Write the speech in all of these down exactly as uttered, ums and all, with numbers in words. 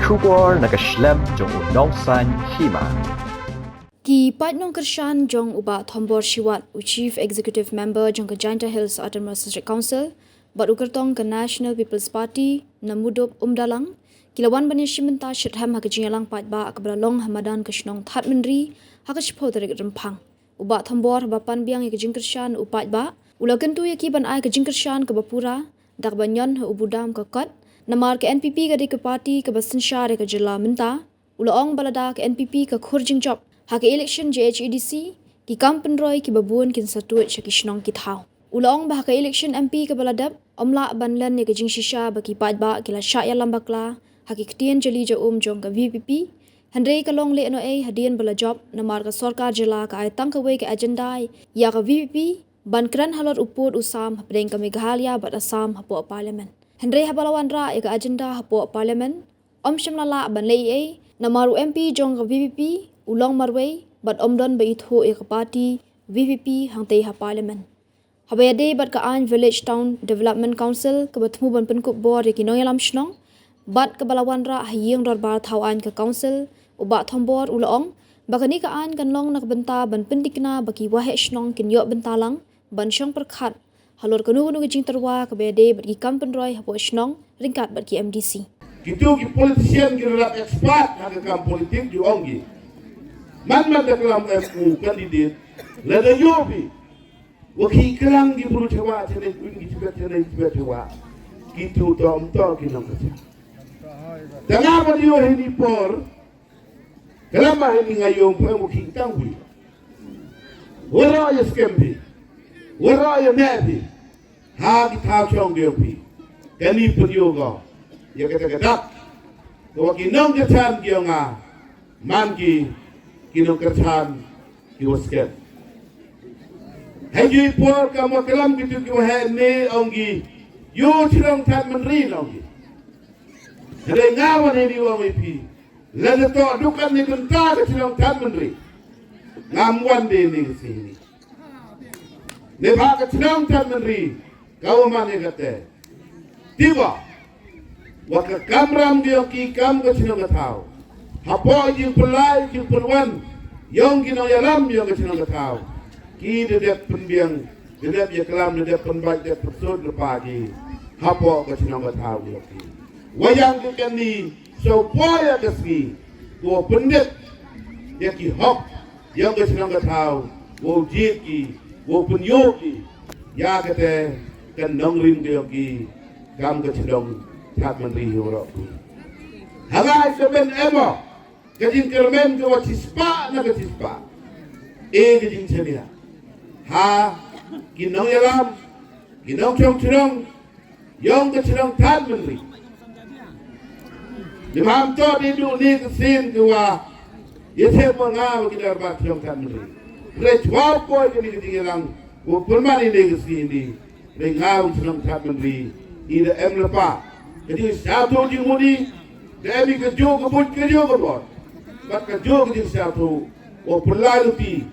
Khubor na ka shlem jong u Nongsaiñ Hima. Ki paid nongkyrshan jong u Bah Thombor Shiwat, u Chief Executive Member jong ka Jaintia Hills Autonomous District Council, bad u kyrtong ka National People's Party na Mudup Umdalang, ki la wan ban ïashim bynta shitrhem ha ka jingïalang paidbah kaba la long ha madan ka shnong Thadmynri ha ka shiphew tarik Rymphang. U Bah Thombor haba pan biang ïa ka jingkyrshan u paidbah, u la kyntu ïa ki ban ai ka jingkyrshan kaba pura da kaba ñion ha u budam ka kot, namar ka N P P ka dei ka party kaba synshar ïa ka jylla mynta. U la ong ba lada ka N P P ka khur jingjop ha ka election J H A D C, ki kam pynroi kiba bun kin sa tuid sha ki shnong ki thaw. U la ong ba ha ka election M P kaba la dep, ym lah ban len ïa ka jingshisha ba ki paidbah ki la shah ïalam bakla ha ki ktien jali ja um jong ka V P P. Hynrei ka long lehnohei hadien ba la jop, namar ka sorkar jylla ka ai tang kawei ka agenda ïa ka V P P, ban kren halor u pud u sam hapdeng ka Meghalaya bad Assam hapoh Parliament. Hynrei haba la wanrah ïa ka agenda hapoh Parliament, ym shym la lah ban leh ei ei, namar u M P jong ka V P P u long marwei bad ym don ba ithuh ïa ka party V P P hangtei ha Parliament. Haba ïadei bad ka aiñ Village Town Development Council kaba thmu ban pynkup bor ïa ki nongïalam shnong, bad kaba la wanrah ha ïing dorbar thaw aiñ ka Council, u Bah Thombor u la ong ba kane ka aiñ kan long na ka bynta ban pynthikna ba ki waheh shnong kin ïoh bynta lang ban shong pyrkhat halor kano kano ka jingtyrwa kaba ïadei bad ki kam pynroi hapoh shnong ryngkat bad ki M D C. Kito ki politician ki la dap expert ha ka kam politik, ju ong ki, man man da klam em u candidate, lada ïoh phi, wa ki klang ki bru chewa chene, ki chibet chene, chibet chewa. Kito to ym to ki nongkyrshan. Tang ba ïoh hi ni por, klam ma hi ni nga ïoh phi, wa ki tang phi. Waroh ïa skhem phi, waroh ïa neh phi ha ki thaw shong ki ïong phi. Kani pynïoh ko ïa kata ka dak ka wa ki nongkyrshan ki ïong nga, man ki, ki nongkyrshan ki wa skhem. Hei ju i por ka ma klam ki tu ki wa heh ne ong ki, ïoh shnong Thadmynri ong ki. Hynrei nga wan hi ni ong i phi, lada to dukan ni bynta ka shnong Thadmynri, ngam wan de ni ka sngi ni. Ne ba ka shnong Thadmynri ka wa man ïa kate. Tiba wa ka kamram ki ïong ki kam ka shnong ka thaw, hapoh jingpynlait jingpynwan ïong ki nongïalam ïong ka shnong ka thaw, ki da dep pynbiang, da dep ïaklam, da dep pynbait, da dep pynsut lypa ki hapoh ka shnong ka thaw ïong ki. Wa ïang ki kani, sngewpoi ïa ka sngi ko pyndep ïa ki hok ïong ka shnong ka thaw, wow jied ki, wow pynïoh ki ïa kate ka nongrim ka ïong ki kam ka shnong Thadmynri hi waroh. Ha nga ai ka ben emo ka jingkyrmen ka wa chispah na ka chispah. E ka jingchania ha ki nongïalam, ki nongchong chnong ïong ka shnong Thadmynri. Ni mam to di du ni ka sin ka wa ïa se ma nga wa ki darbar shnong Thadmynri. Re chwa poi ka ni ka jingïalang wa pynman ni ka sin ni. Re nga wa shnong Thadmynri i da em lypa ka jingsngewthuh jingmut i, da em i ka juh ka buit ka juh ka bor bad ka juh ka jingsngewthuh wa pynlait luti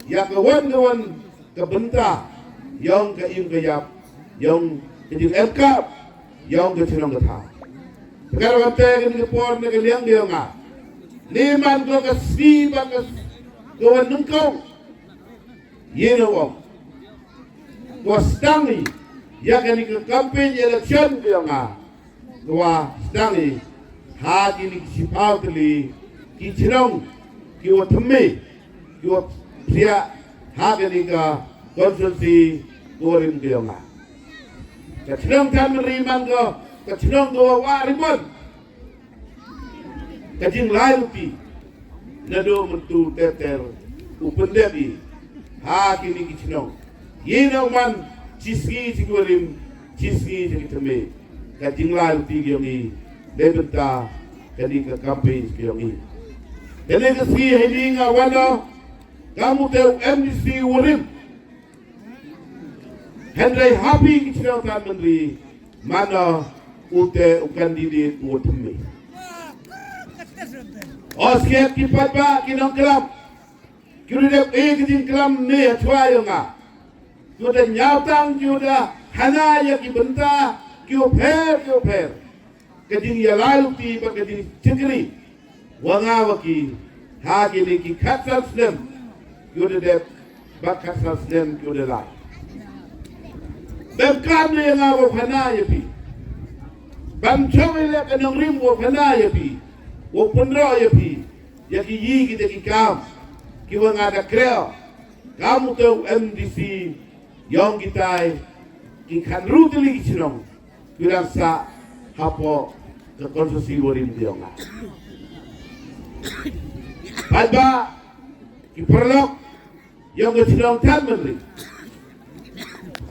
ïa ka wan ka wan ka bynta ïong ka im ka ïap ïong ka jingem kap ïong ka shnong ka thaw. Ka wan te ka ni ka por ne ka liang ka ïong nga, ni man ko ka sngi ba ka, ka wan nyngkong ïa na wong ko sdang i ïa ka ni ka campaign election ka ïong nga. Ka wa sdang i ha kini ki shiphew tylli ki shnong ki wa thymmai ki wa psiah ha kani ka constituency ka wa rim ka ïong nga. Ka shnong Thadmynri man ka, ka shnong ka wa wah ribbon. Ka jinglai luti naduh mynta ter ter u pyndep i ha kini ki shnong. Ïa na u man chi sngi chi ki wa rim, chi sngi chi ki thymmai. Ka jinglai luti ki ïong i dei bynta kani ka campaign ki ïong i. Kani ka sngi hei ni nga wan o kam u te u M D C wa rim. Hynrei ha phi ki shnong Thadmynri man o u te u candidate u wa thymmai. O skhet ki paidbah ki nongklam. Ki u da dep e ki jingklam ne ha chwa ïong nga. Ki u da ñiaw tang, ki u da hana ïa ki bynta ki u pher ki u pher. ka jingïalai luti bad ka jingshakri wa nga wa ki ha kine ki khatsan snem ki u da dep bad khatsan snem ki u da lai. Bad kam ne nga wa phana ïa phi, ban chong ïa ka nongrim wa phana ïa phi, wa pynro ïa phi ïa ki yi ki da ki kam ki wa nga da kre. Kam u te u M D C yong ki tai ki khan ru te li ki chnong ki dang sa hapo ka konstituensi warim ki yong nga. Pad ba ki paralok yong ka chnong Thanmynri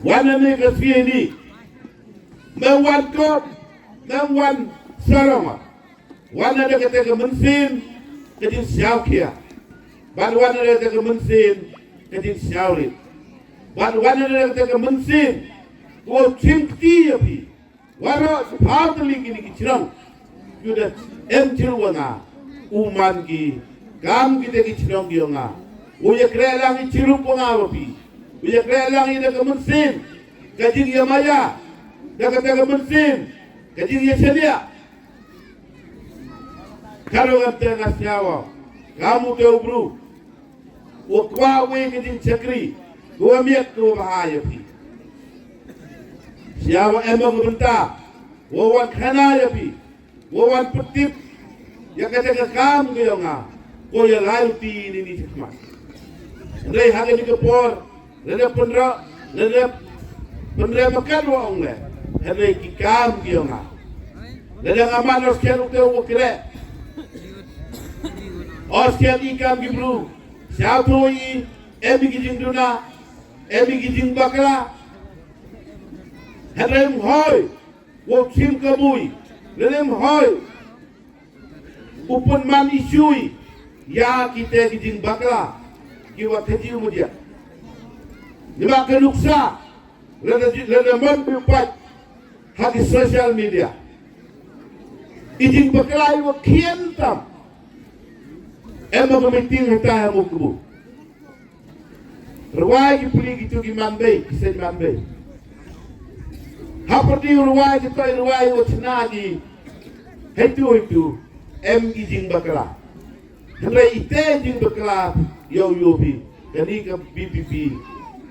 wan ne ka sien ni me wan ko me wan sarong. Wan na da kata ka mynsiem ka jingsngewkhia. Bad wan na da kata ka mynsiem ka jingsngewrit. Bad wan na da kata ka mynsiem ko chim kti ïa phi. Waroh siphaw tylli kine ki chnong ki u da em chirup wa nga. U man ki kam kita ki chnong ki yong nga. U ïa kre lang i chirup wa nga wa phi. U ïa kre lang i da ka mynsiem ka jingïamaya, da kata ka mynsiem ka jingïashaniah. Ka ruh ngan te nga sñiaw, kam u te u bru u kwah wei ka jingchakri, u wa miat u wa bha ïa phi. Sñiaw em ka bynta u wan khana ïa phi, u wan pyntip ïa kata ka kam ka yong nga, ko ïa lai u ti ni ni chakmat. Hynrei ha kane ka por lada pynra, lada pynra makan wa ong le, hynrei ki kam ki yong nga. Lada nga man oskhen u te u kre, oskhen i kam ki bru, sha u te i em ki jingduna, em ki jingbakla. Hynrei um hoi, wa u chim ka bui, lada um hoi u pynman i shui ïa kita ki jingbakla ki wa khaji u mudia. Ni ba ka nuksa lada ji-, lada mon bi pat ha ki social media. I jingbakla i wa khian tam. Em ka meeting hata ha mukbu. Rwai ki pli ki tu ki man bei, ki sen man bei. Ha pyrdi rwai ki toi rwai wa chna ki. Hei tu, hei tu. Em ki jingbakla. Hynrei ite jingbakla yow yow phi. Kani ka B P P,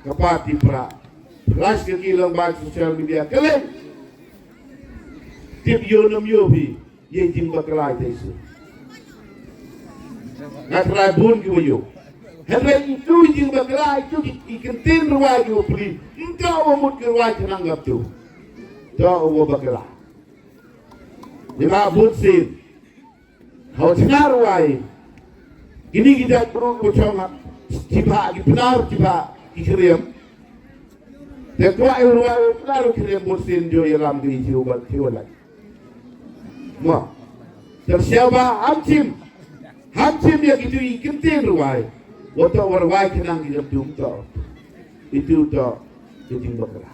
ka party pra. Flash ka ki lang ba social media. Kalen. Tip yow nam yow phi. Ye jingbakla ite su. Nga trai bun ki wa yow. Hynrei itu jingbakla, itu ki, i kyntien rwai ki wa pli. Nto wa mut ki rwai ki nang gap tu. To wa bakla. Ni ma bun sin. Hau chna rwai. Kini ki jait bru ko chong ha. Chiba ki pnar chiba ki kriam. Te kwa i rwai pnar kriam bun sin jo yalam ki jiu bat ki walai. Mo. Te siaw ba ham chim. Ham chim ïa ki tu i kyntien rwai. Wa to wa rwai ki nang ki jam tu to. Itu to. Ki jingbakla.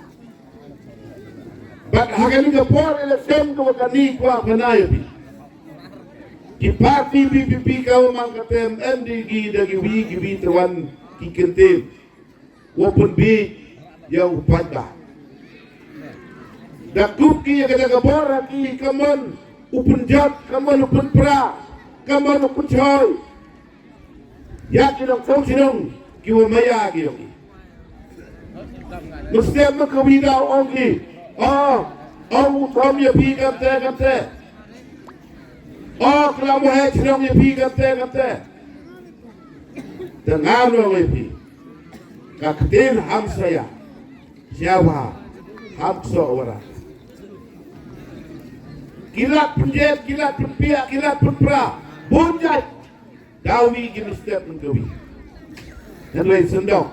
Bad ha kani ka por election ka wa kani kwa kana ïa phi. Ki party B P P ka wa man ka tem M D G da ki wi ki wi te wan ki kyntien. Wa pun bi ïa u paidbah. Da kup ki ïa ka da ka bor ha ki ka mon u pun jot, ka mon u pun pra, ka mon u pun choi. Ïa ki nongchong chnong ki wa maya ki yong ki. Mynstep ma ka wi da ong ki. Oh, ong u thom ïa phi kamte kamte. Oh, klam wa he chnong ïa phi kamte kamte. Te nga ong ïa phi. Ka ktien ham saya. Siawa. Ham kso wara. Kilat pynjet, kilat pynpiak, kilat pynpra. Bun jait. Daw wi ki mynstep mynta wi. Hynrei sendok.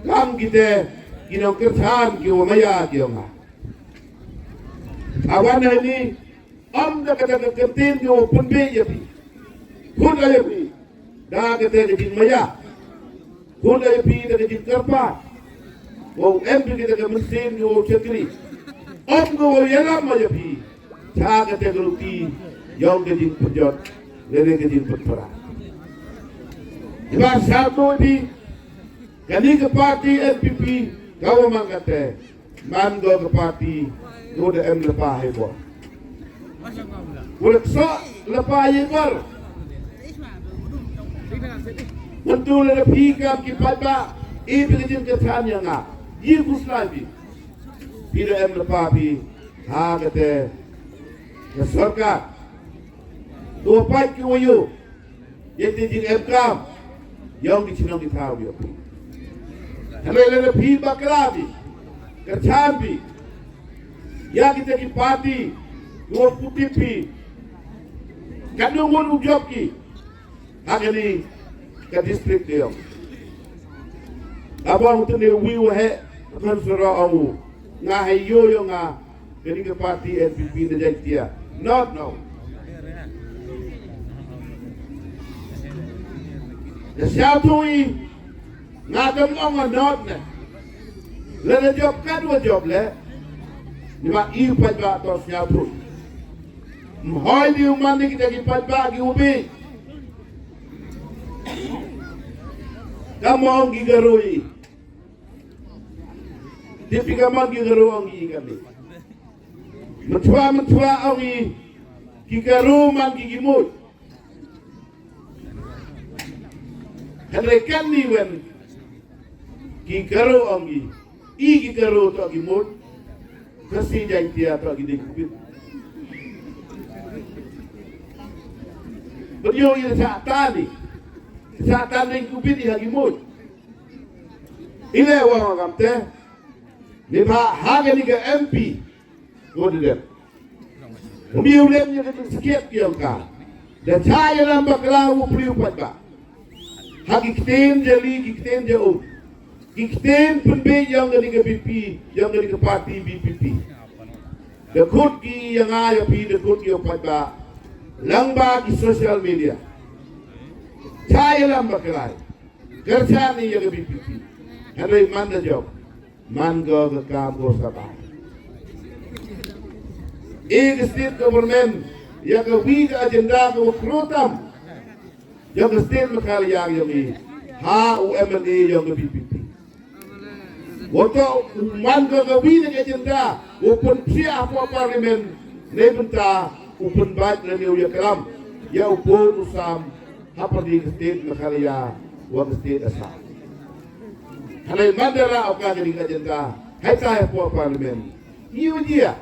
Kam kite ki nongkyrchan ki wa maya ki yong nga. Awan hynni am da kata ka kyntien ki wa pynbeit ïa phi. Khun ïa phi. Da kata ka jingmaya. Khun ïa phi da ka jingkyrpad. Wow em phi kata ka mynsiem ki wow chakri. Ym ka wow ïalam ïa phi. Cha kata ka luti yong ka jingpynjot lane ka jingpynpra. Iba sa tu phi kani ka party N P P ka wa man kata man ko ka party ko da em da pa hai bo. Wala kso la pa ye bar. Mantu la phi kam ki pat ba i phi jin ka than ya nga. Yi kusla bi. Phi da em la pa phi ha ka te ka sorkar. Tu pat ki wayu. Ye ti jing em kam. Yong ki chinong ki thaw yo. Hale le phi bakla bi. Ka chan bi. Ya kita ki party. Yo puti pi. Ka nungun u job ki. Ha kani ka district de yong. Abang tu ne wi wa he. Kan sura au. Nga he yo yo nga. Kani ka party N P P na Jaintia. Not now. Na siaw tui. Nga kam ong a not ne. Le na job kan wa job le. Ni ma i pa ba to siaw tui. Mhoi di uman ni kita ki pa ba ki ubi. Kam ong ki garui. Di pi kam ong ki garui ong ki kami. Mentua mentua ong ki ki garui man ki ki mut. Kan rekan ni wen ki garui ong ki i ki garui to ki mut. Kasi Jaintia to ki ding kubit. Beriyo i sa tani sa tani kubit i ha ki mut. Ile wa ngam te. Ni ba ha ga ni ga M P. Ko de dem. Umi u lem ni ga tu sikiat ki ong ka. Da cha ya lam bakla u priu pat ba. Ha ki kten ja li ki kten ja u. Ki kten pun be yong ga ni ga B P yong ga ni ga party B P P. Da kut ki ya nga ya phi da kut ki ya pat ba. Lang ba ki social media. Cha ya lam bakla. Kerja ni ya ga B P P. Henry man da job. Man go ga kam go sabai. E ga state government ya ga wi ga agenda ga wa kru tam. Ya ga state Meghalaya ya mi ha u M L A ya ga B P P. Wato u man go ga wi ga agenda wa pun pria ha parliament ne benta u pun baj ne u ya kalam ya u pun u sam. Hapar di ka state Meghalaya wa ka state Assam. Hanai mandara au ka di ka jenta hai tai po parliament. Iu jia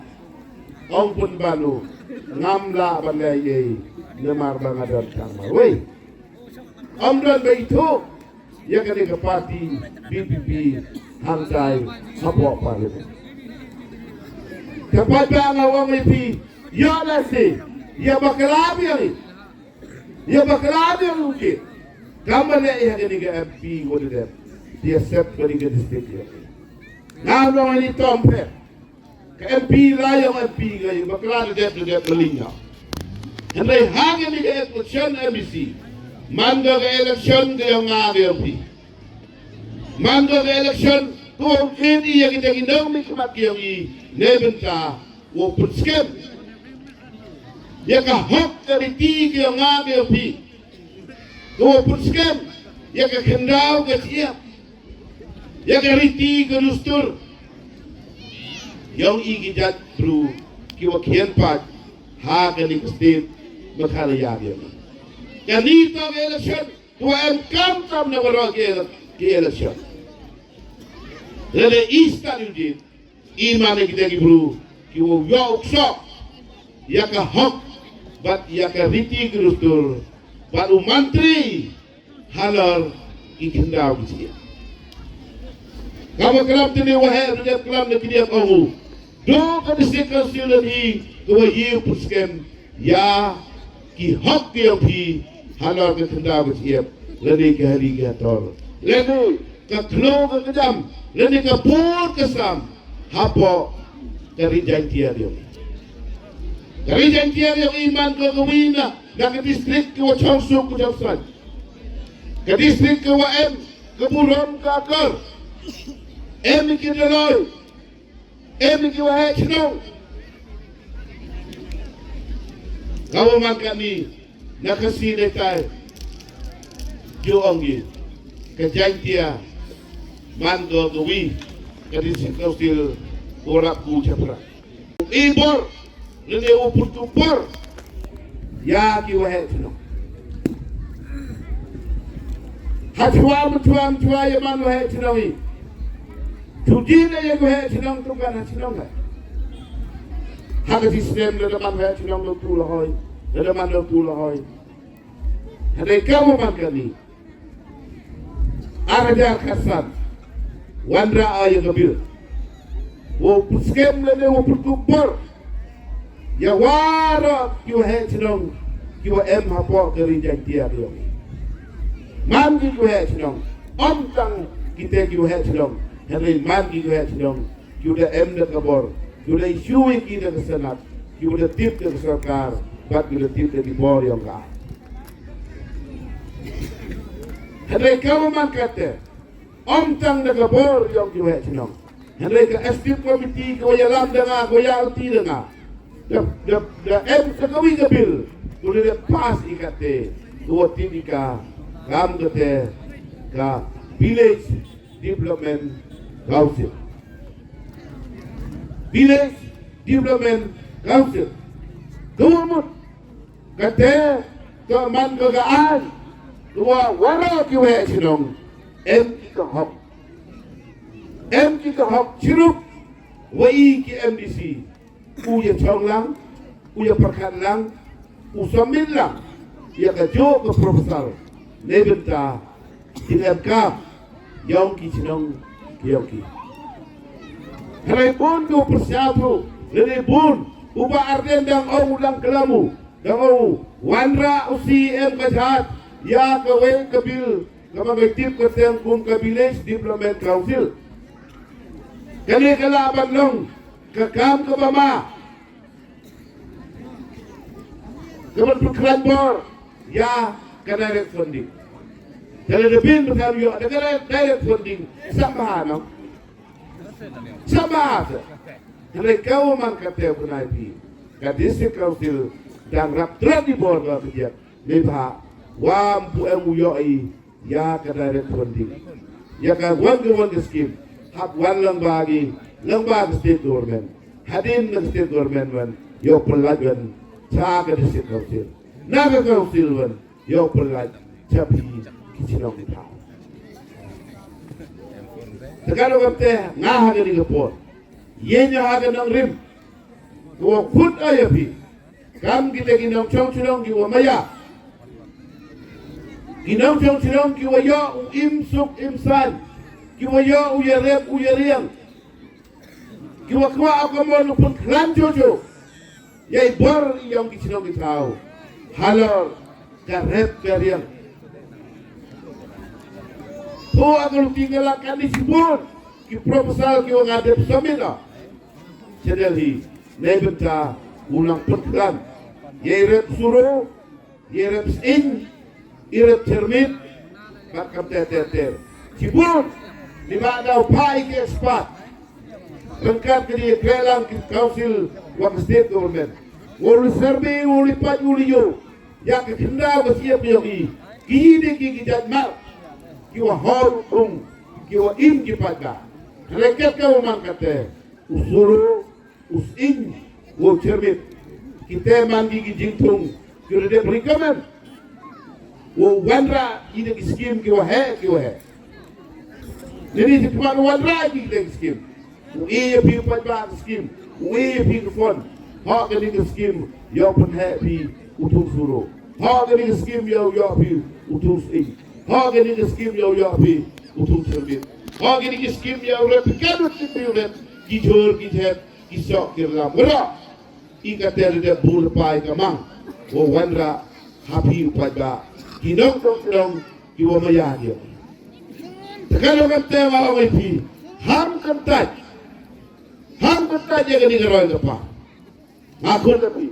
ong pun banu ngam la ban lai ei namar ba nga don tang marwei. Ong don ba itu ya ka di ka party B P P hang tai hapo parliament. Ka pat ba nga ong ei pi ya la si ya ba ka la bi ei. Ya ba kala de ruke. Kama ne ya ga ni ga M P wo de dem. Dia sep ga ni ga district ya. Nga no ni tom pe. Ka M P la ya M P ga ya ba kala de de de malinga. Henry ha ga ni ga election M E C. Man ga ga election ga ya nga ga M P. Man ga ga election ko kin i ya kita ki nong mi kmat ki ya i ne benta. Wa pun skem ya ka hok ka riti ki ya nga ki ya phi. Ka wa pun skem ya ka khendaw ka chiap ya ka riti ka dustur. Yong i ki jat bru ki wa khian pat ha ka ni ka state Meghalaya ya. Ka ni to ka election tu em kam tam na baro ki ele- ki election. Lele i stad yu jin. Iman ïa kita ki bru ki u ïoh u ksoh ïa ka hok bad ïa ka riti ki dustur bad u mantri halor ki khyndaw ki jia. Kaba klam tene wa heh ruh dep klam na ki diak ong u. Do ka district council hi ka wa ïa u pyrskhem ïa ki hok ki ïong phi halor ka khyndaw ka jia lane ka hali ka hator lane ka khlo ka kjam lane ka pur ka sam hapoh ka ri Jaintia ïong. Ka ri Jaintia ïong i man ka ka wina na ka district ka wa chong suk ka jong san. Ka district ka wa em ka burom ka akor em ki daloi. Em ki wa heh chnong. Ka wa man kani na ka si dei tai. Ju ong ki ka Jaintia man ko ka wi ka district council ko rap ku chapra. I bor Lane u pyntuh bor ïa ki waheh chnong. Ha chwa ma chwa ma chwa ïa man waheh chnong i. Chuji ne ïa ki waheh chnong tu kan ha chnong ha. Ha ka system lada man waheh chnong lo tu la hoi. Lada man lo tu la hoi. Hynrei ka man kane. Ar hajar khatsan. Wanrah ïa ka bill. Wow pynskhem lane wow pyntuh bor ïa waroh ki waheh chnong ki wa em hapoh ka ri Jaiñtia ka jong i. Man ki waheh chnong. Ym tang kita ki waheh chnong. Hynrei man ki waheh chnong. Ki wa da em da ka bor. Ki wa da issue ki da ka Senate. Ki wa da tip da ka sorkar. Bad ki wa da tip da ki bor ïong ka. Hynrei ka wa man kata. Ym tang da ka bor ïong ki waheh chnong. Hynrei ka executive committee ka wa ïalam da nga, ka wa ïa ti da nga. Da, da, da em sa ka wi ka bill. Ka wa da pass i kata. Ka wa ti di ka. Kam kata. Ka village development council. Village Development Council. Ka wa mut kata ka man ka ka ai ka wa waroh ki waheh chnong em ki ka hok. Em ki ka hok chirup wa i ki M D C. U ïa chong lang, u ïa pyrkhat lang, u submit lang ïa ka jong ka proposal. Neibynta jingem kam ïong ki chnong ïong ki. Hynrei bun ki u pyrshah tu, hynrei bun u Bah Ardent dang ong u dang klam u, dang ong u wanrah u C E M ka jhat ïa ka wei ka bill ka ba ngai tip ka teng kum ka Village Development Council. Kane ka lah ban long ka kam ka ba ma Ka ban pynkhlan bor ïa ka direct funding. Te lada bin ba ka ïoh da ka direct funding, sa bha no? Sa bha te. Hynrei ka wa man ka te u kynai phi, ka District Council dang rap trat di bor ba ka jek. Neibhah wa ym pu em u ïoh i ïa ka direct funding, ïa ka wan ka wan ka scheme. Hap wan lang ba ki, lang ba ka state government. Hadien na ka state government wan ïoh pynlait wan cha ka District Council, na ka Council wan ïoh pynlait cha phi ki chnong ki thaw. Te ka dok te nga ha ka ding ka por ïa nya ha ka nongrim ka wa kut ïa phi. Kam kita ki nongchong chnong ki wa maya, ki nongchong chnong ki wa ïoh u im suk im san, ki wa ïoh u ïarep u ïariang, ki wa kwah ka mon u pynkhlan jojo ïa i bor ïong ki chnong ki thaw halor ka rep ka riang. Pho a ka luti ka la kan di chibun ki proposal ki wa nga dep submit la channel hi. Neibynta u nang pynkhlan ïa i rep suro, ïa i rep sying, i rep chyrmit, bad kam ter ter ter. Chibun ni ba daw phai ki expert ryngkat ki di kre lang ki council wa ka state government. Wa u li survey, wa u li pait, wa u li ïoh ïa ka khyndaw ka siap ïong i. Ki di ki ki jait mar ki wa hor um, ki wa im ki pait ba. Leket ka wa man kate u suro, u sying, wa u chyrmit. Kita man ki ki jingthung ki wa dep recommend wa wanrah ki da ki scheme ki wa heh ki wa heh. Ni ni ti man wanrah ki da ki scheme. U e ïa phi u paidbah ka scheme, u e ïa phi ka fund. Ha kani ka scheme ïa u pynheh phi u thung suro. Ha kani ka scheme ïa u ïoh phi u thung sying. Ha kani ka scheme ïa u ïoh phi u thung chyrmit. Ha kani ka scheme ïa u rep phi ka dut phi u rep ki jhur ki jhet. Ki sok ki lam wara i ka ter de bul pai ka mang. Wa wanrah ha phi u paidbah ki nongchong chnong ki wa maya ki. Te ka long kan te wa ong ïa phi, ham kan tait, ham kan tait ïa kani ka roi ka par. Nga khot ïa phi,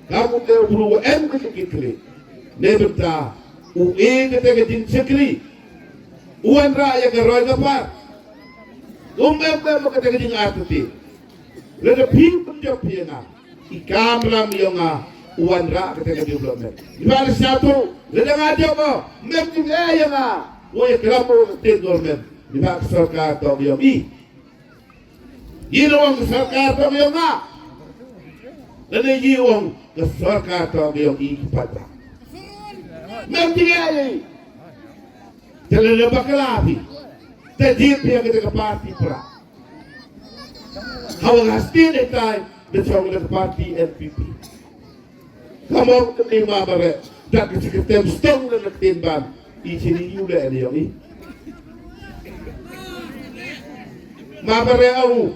ka mut te u bru wa em ka jingkitkhlieh. Neibynta u e kata ka jingshakri u wanrah ïa ka roi ka par. Um em em kata ka jingartatien. Lada phi pynjop phi ïa nga, i kamram ïong nga u wanrah kata ka development. Ni ba la sha tu, lada nga jop ba mem jingeh ïa nga, wa ïa klam ba ka state government. Ni ba ka sorkar tong ïong i. Ïa la wan ka sorkar tong ïong nga. Lane i ong ka sorkar to ka ong i ki paidbah. Mem jingeh ei. Te lane bakla phi. Te jied phi ha kata ka party pra. Hawa nga sdien e tai da chong da ka party N P P. Ka mong ka dei ma bare da ka chi ka tem stong da ka tin ban i chi ni yu le ani ong i. Ma bare au.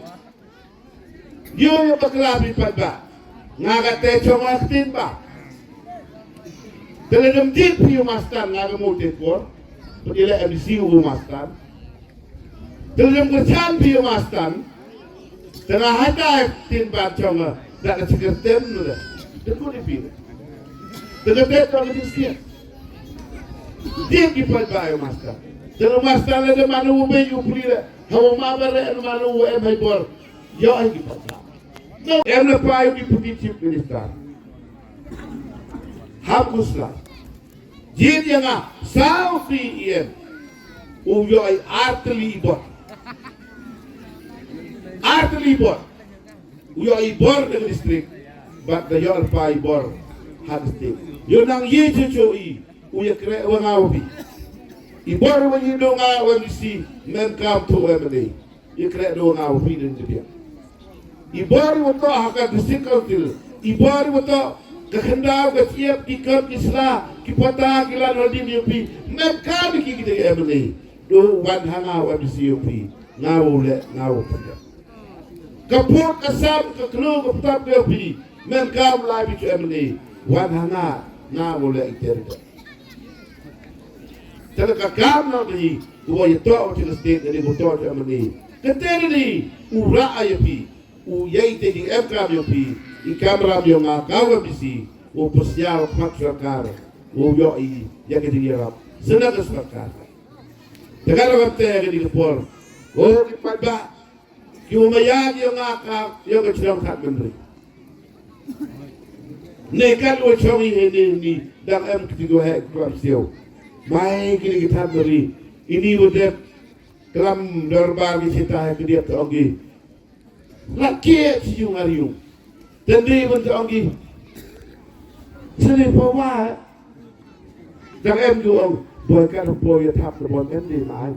Yu yu bakla phi pat ba. Nga ka te chong ka tin ba. Te le dem jied phi u mastan nga ka mo te por. Pati le M D C u mastan. Te lem ka chan phi mastan. Te nga hata tin ba chong da ka chikar tem nu da. Te ko ni phi. Te ka te to ni sia. Dia ki pa ba mastan. Te mastan le de manu u be u pli le. Hawa ma ba le manu u em hai bor. Yo ai ki pa. Em le pa u deputy chief minister. Ham kusla. Jied ïa nga saw phi ïa u ïoh i artylli i bor. Artylli i bor. U ïoh i bor na ka district. Bad da ïoh pa i bor ha ka state. Ïoh nang ïa chuchu i u ïa kre wa nga wa phi. I bor wa i do nga wa M D C men kam tu wa M L A. Ïa kre do nga u phi den jibia. I bor wa to ha ka district council. I bor wa to ka khandaw ka chiep ki kap ki sla ki pata ki lan hol din ïa phi. Mem ka bi ki ki de M L A. Do wan ha nga wa M D C ïa phi. Nga u le nga u phi. Ka put ka sam ka klu ka ptap ïa phi. Mem ka u lai bi ki M L A. Wan ha nga nga u le i ter. Te ka kam na ni u wa ïa to u ti ka state ni u to te mani. Ka te ni u ra a ïa phi u ïa i te di em kam ïa phi i kam ram ïa nga ka wa bisi u pesial khmat sorkar u ïoh i ïa ka di ïa rap sena ka sorkar. Te ka ram te ka di ka por u ki pat ba Ki u maya ki yong nga ka yong ka chnong Thadmynri. Ne ka lu chong i he ne ni dang em ki go he kwam siu. Mai ki ni ki Thadmynri ini u dep klam dorbar ki chita he ki diat ong ki. La ke chi yung ar yung. Tendri pun ong ki. Sini pawa. Dang em ki ong boy ka po ya thap na bon em ni mai.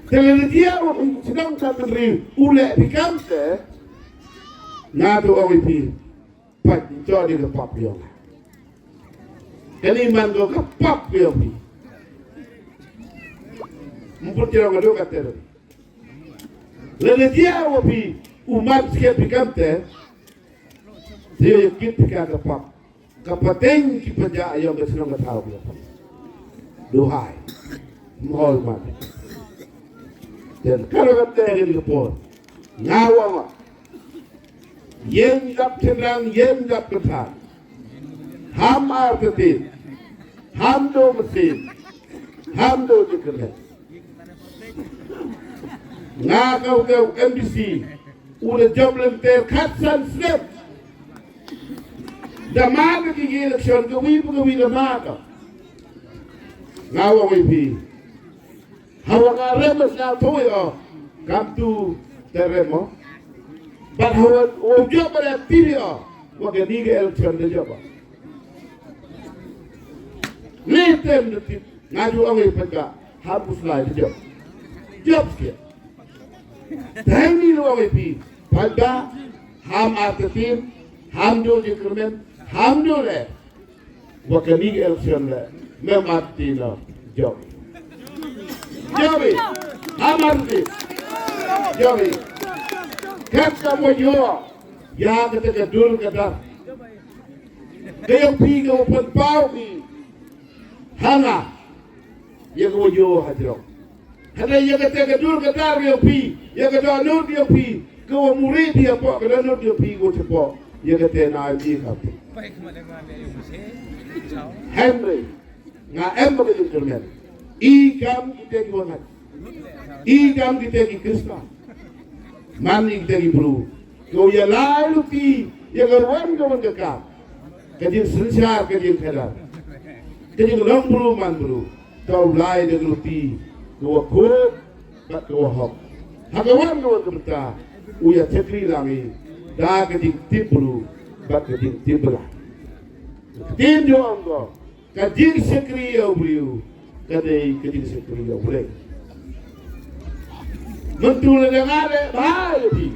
Te lei jia u sdang Thadmynri u leh phi kam te. Nga tu ong ïa phi. Pat to di ka pap yong. Kani man ko ka pap yong phi. Mput jong ka do ka te. Lei jia u phi u man skhem phi kam te. Te ïa kit phi ka ka pap. Ka pateng ki paja yong ka chnong ka thaw ka. Duhai. Mhol man. Jan ka ro ka te ri ka por. Nga wa ma. Yen jap tendang yen jap ka than. Ham ar ka tin. Ham do mesin. Ham do jikene. Nga ka u M D C. U da jop lynter khatsan snem. Da ma ka ki election ka wi ka wi da ma ka. Nga wa wi phi. Hawa nga rem mas nga thui o. Kam tu te rem o. But hawa u jop ba da phi o. Wa ka ni ka election da jop o. Ni tem da tip. Nga ju ong ïa pynka ham u slai jop. Jop skit. Tang ni lu ong ïa phi pynka ham artetin ham du jingkyrmen ham du le. Wa kani election le mem artetin lo jop. Jop i ham artetin jop i. Kat ka mo yo ya kata ka dur ka dar. Ka ïa phi ka wa pynpaw phi. Hana ïa ka wa ïoh ha jrong. Hana ïa ka te ka dur ka dar ïa phi ïa ka dohnud ïa phi ka wa muri phi hapoh ka dohnud ïa phi ka wa chapoh ïa ka te na ïa ka phi. Henry nga em ba ka jingkyrmen i kam ki te ki wa ngat. I kam kita ki Khristan. Man i kita ki bru. Ko ïa lai luti ïa ka ruan ka wan ka kam. Ka jingsynshar ka jingkhadar. Ka jinglong bru man bru. Ka u lai da ka luti ka wa khut bad ka wa hok. Ha ka wan ka wan ka bynta. U ïa shakri lang ïa ngi da ka jingtip bru bad ka jingtip bla. Ktien jong ka jingshakri ïa u briew ka dei ka jingshakri ïa u Blei. Mynta lada nga leh bha ïa phi,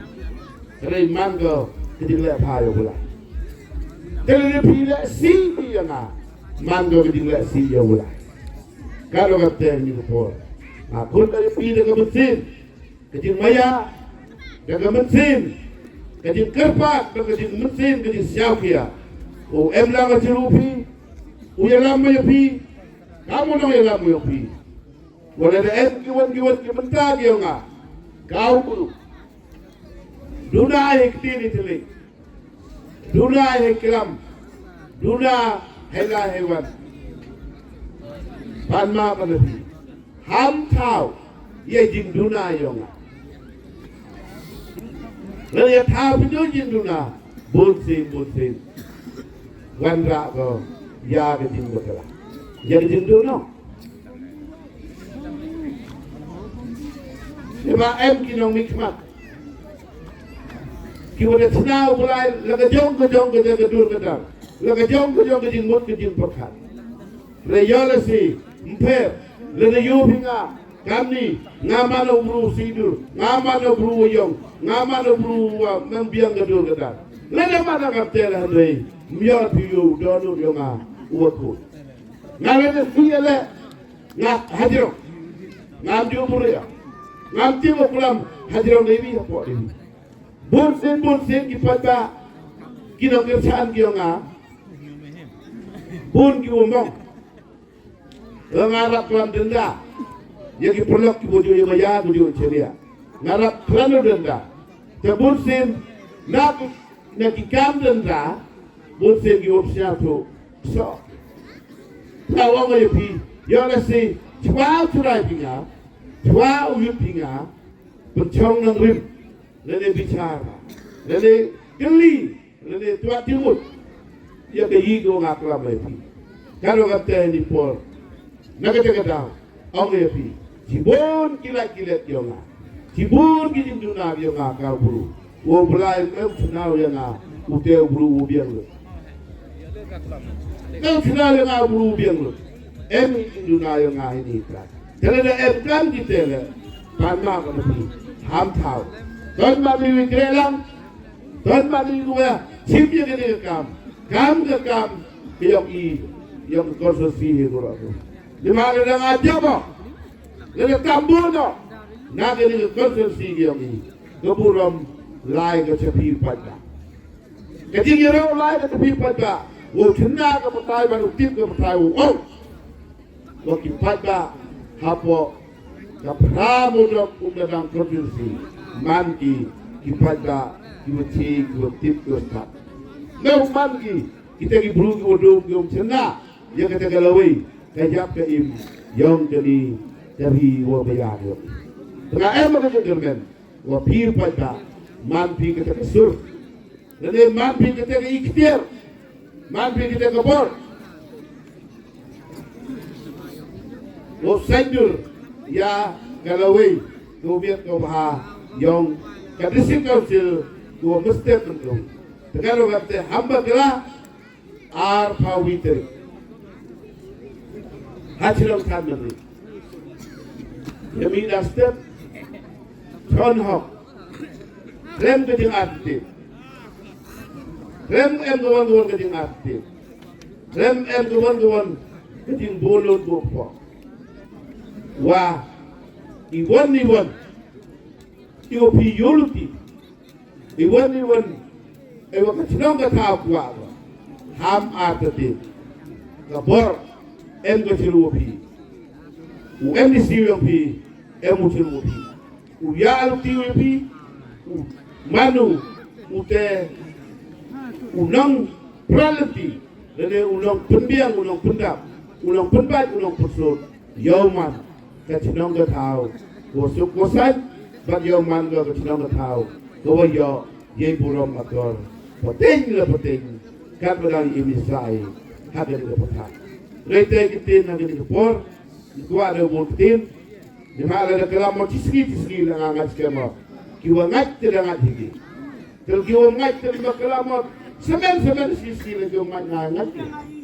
ka dei man ka jingleh bha ïa u Blei. Te lada phi leh sih ïa nga, man ka jingleh sih ïa u Blei. Ka dei kata ni ka por. Nga khot ïa phi da ka mynsiem ka jingmaïa, da ka mynsiem ka jingkyrpad, da ka jingmynsiem ka jingsngewkhia. U em lang ha jrong phi, u ïalam ïa phi, kam u nongïalam ïa phi. Wat lada em kiwon kiwon ki bynta ki ïong nga, ka u bru. Duna ha ktien ïa thylliej. Duna ha klam. Duna ha la ha wan. Pan ma pan phi. Ham thaw ïa jingduna ïong nga. Lada ïa thaw phi jingduna, bun sien bun sien. Wanrah ko ïa ka jingbakla, ïa ka jingduna. Te ba em ki nongmihkhmat kiba da shna u Blei la ka jong ka jong ka jong ka dur ka dar, la ka jong ka jong ka jingmut ka jingpyrkhat. Re ïoh lehse ym pher, lada ïoh phi nga kamni, nga man u bru sih dur, nga man u bru ïong, nga man u bru wa mem biang ka dur ka dar. Lada man ka te la hynrei ym ïoh phi ïoh u don u ïong nga u wa khun. Nga lada phi ïa leh nga hajrong, ngam ju bru ïa, ngam tim u klam hajrong dei wi hapoh dei wi. Bun sien bun sien ki paidbah ki nongkyrshan ki ïong nga. Bun ki u mong. Nga rap klam denda ïa ki paralok ki bujur ïa maya bujur cheria. Nga rap klam denda. Te bun sien na ki, na ki kam denda, bun sien ki u psiar tu. So. Nga ong ïa phi, ïoh lehse chwa u trai phi nga, chwa u yut phi nga, pynchong nang rim. Lane bichar, lane kylli, lane tuat jingmut ïa ka ïing ko nga klam ïa phi. Ka dei kata ni por, na kata ka daw, ong ïa phi, shibun ki lait ki let ïong nga, shibun ki jingduna ïong nga ka u bru. U Blei em u chynnaw ïa nga, u te u bru u biang lut. Em u chynnaw ïa nga u bru u biang lut. Em u chynnaw ïa nga ini ka. Te lada em kam ki te le, pan ma ka mati, ham thaw. Ton ma mi wi kre lang, ton ma mi wi shim ïa kane ka kam. Kam ka kam ka ïong i, ïong ka constituency hi ko ra ko. Lada nga jop, lada tam bun noh na kane ka constituency ka ïong i, ka burom lai ka cha phi paidbah. Ka jingïaroh lai ka cha phi paidbah. Wow chynna ka batai bad u tip ka batai wow ong. Wa ki paidbah hapoh ka phra mono um da dang constituency man ki, ki paidbah kiwa chi, kiwa tip, kiwa stad. Neu man ki, kita ki bru kiwa dum kiwa chynna ïa kata ka lawei ka ïap ka im ïong kani ka ri wa baïar ïong. Te nga em ka jingkyrmen wa phi paidbah, man phi kata ka sur. Lane man phi kata ka ikhtiar, man phi kata ka bor. Wow saiñdur ïa ka lawei ka u biat ka u bha ïong ka District Council ka wa mestep nangkong. Te ka ruh kata hamba kala ar phaw wi tarik ha Shillong than nangri. Ïa mi da step Chon hok. Khlem ka jingartatien. Khlem em ka wan ka wan ka jingartatien. Khlem em ka wan ka wan ka jingbun lut bun pok. Wa i wan i wan, i wa phi ïoh luti, i wan i wan, i wa ka chnong ka thaw kwah wa ham artatien. Ka bor em ka chiru wa phi. U MDC wa phi em u chiru wa phi. U ïa luti u ïa phi, u mano, u te, u nongpra lynti, lane u nongpynbiang, u nongpyndap, u nongpynbait, u nongpynsut ïa u man ka chnong ka thaw ka wa suk ka wa saiñ, bad ïa u man ka chnong ka thaw ka wa ïoh ïa i burom akor pateng la pateng. Katba dang im i sai ha kane ka pathar. Hynrei te ki ktien ha kane ka por, i kwah da bun ktien. Ni ma lada ka lam mo chi sngi chi sngi la nga ngait skhem mo. Ki wa ngait te da ngait hi ki. Te ki wa ngait te ba kala mo. Semen semen sisi la ki wa ngait nga ngait ki.